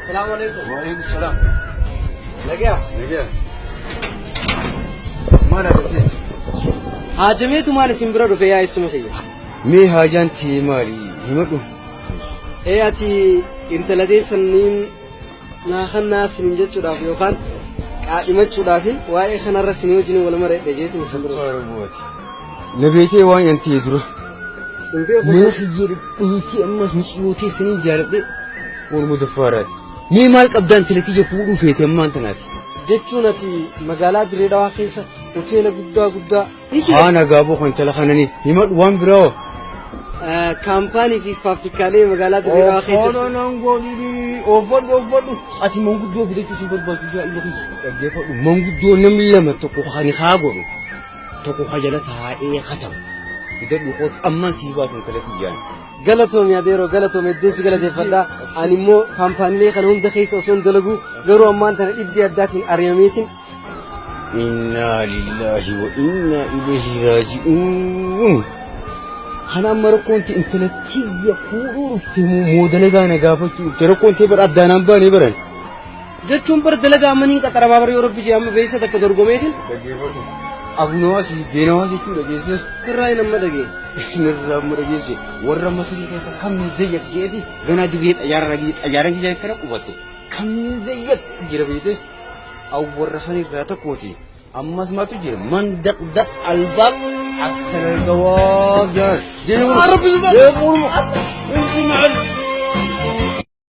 Asalaamu alaikum. Waalaikum salaam. Nagaa. Nagaa. Maal agartees? Haajameetu maal isin bira dhufe yaa eessuma kiyya? Mee haajaan tee maali? Himadhu. Ee, ati intala teessaniin naa kannaa isiniin jechuudhaaf yookaan qaadhimachuudhaafin waa'ee kanarra isinii wajjin wal mareedha jeetiin isin bira dhufe. Na beekee waan yan ta'e dura. Isin beeku. Mana kiyya dhufti ammas miciyoo teessaniin jaaladhe orma daffaaraati. Mee maal qabdaan intala tiyya fuudhuu feete ammaan tanaati? Jechuun ati magaalaa Dirree Dhawaa keessa hoteela guddaa guddaa ni jira. Haa nagaa boo kan intala kananii himadhu waan biraa hoo. Kaampaanii fi faabrikaalee magaalaa Dirree Dhawaa keessatti. Ooloo nan godhini oofadhu oofadhu. Ati manguddoo fidachuu sin barbaachisu yaa ilma kiyya. Dhaggeeffadhu, manguddoo namni lama, tokko kan haa godhu, tokko ka jala taa'ee katabu. Fidadhu kootu, ammaan sii baasan intala tiyyaan. Galatoomi adeeroo, galatoomi, hedduun si galateeffadha. Ani immoo kaampaaniilee kana hunda keessa osoo hin dalagu garuu ammaan tana dhibdee addaatiin ari'ameetiin. Innaa lillaahi wa innaa ilayhi raaji'uun. Kana amma rakkoon tee intala tiyya fuudhuu dhufte moo dalagaa na gaafachuu dhufte? Rakkoon tee bara addaanaan baanee baran. Jechuun bar dalagaa amma niin qaxaramaa bar yoo rabbi jee amma beeksisa takka dorgomeetiin. Dhaggeeffadhu. Abunawaas beenawaas jechuu dhageesse. Sirraa hin amma dhagee. Isinirraa amma dhageesse, warra Masrii keessa kamni zayyak jeeti ganaa dirree xayyaara dhagee xayyaaran keessa akkana qubatte kamni zayyak jira beete awwarra sanirraa tokkooti. Ammas maaltu jira? Man daqdaq albaab asal gawaab jaar. Deemu. Deemu.